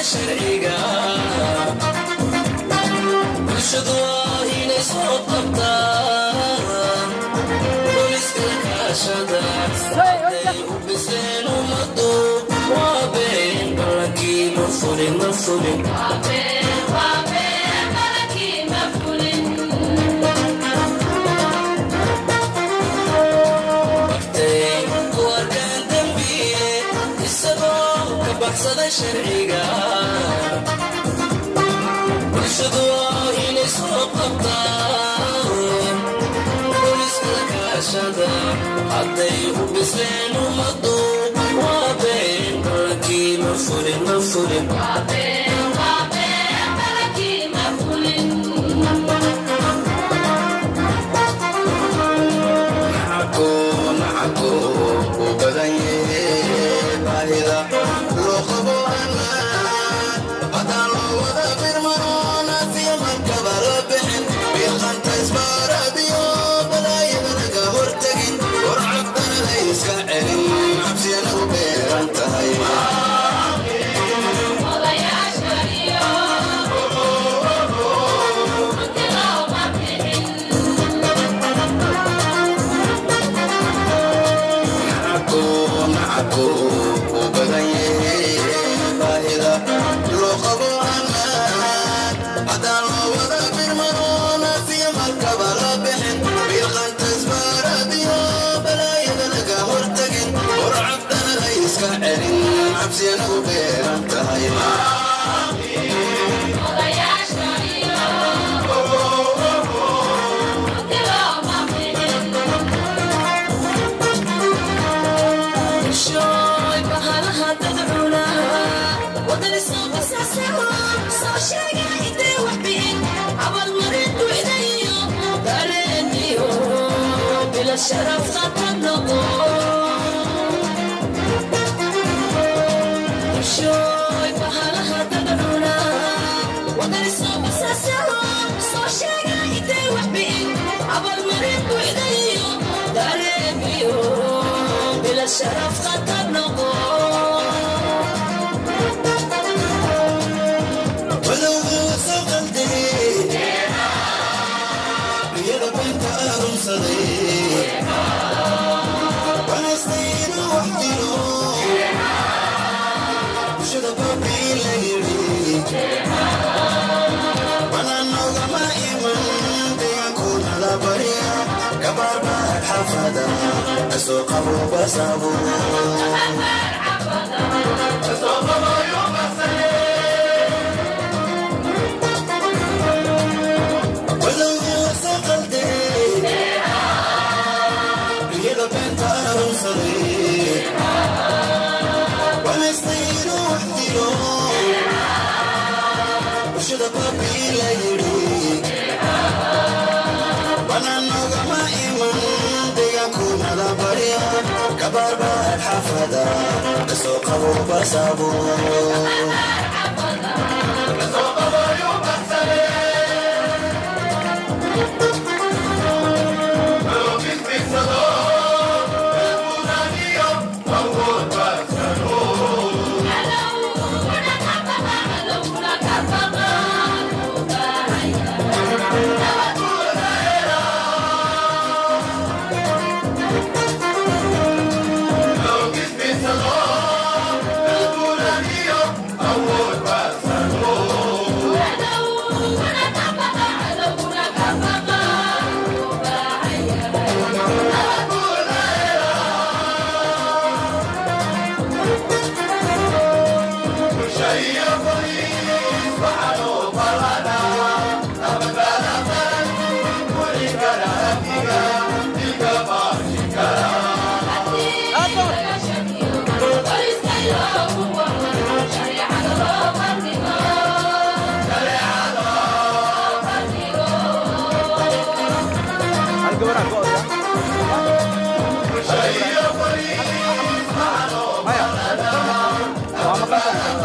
Sharciga bulshadu waa inay soo qabtaan booliska la kaashada hadday u bisleen ummadu waa been ballankii ma fulin ma fulin. Bartay ku arkaan dambiile isagoo ka baxsaday sharciga bulshadu waa inay soo qabtaan booliska la kaashada hadday u bisleen ummadu waa been ballankii ma fulin ma fulin. Nacabku uu badan yahay baahida loo qabo ammaan haddaan loo wada firmano naafiya markaba la bixin biiqanta isbaaradiyo balaayada laga hortagin warcabdana la iska celin cabsiyana u beeran tahay. Nacabku uu badan yahay baahida loo qabo ammaan haddaan loo wada firmano naafiya markaba la bixin biiqanta isbaaradiyo balaayada laga hortagin warcabdana la iska celin cabsiyana u beeran tahay. شرف خطر شوي بحالها تدعونا ودرس بساسهم صوشيا إيدي وحبين عبر مريض وحديو داريبيو بلا شرف خطر ولو وصل قلبي يا بنت أرمصدي سوق أبو بسابو ولو وصل قلبي يا بنت أرمصدي ونستين وحدي وشد بابي لا يري وانا نوغما إيمان ديكون على بريا كبار بار حفظة سوق أبو بسابو Gabaraa go. Maya, waa maqan tahay.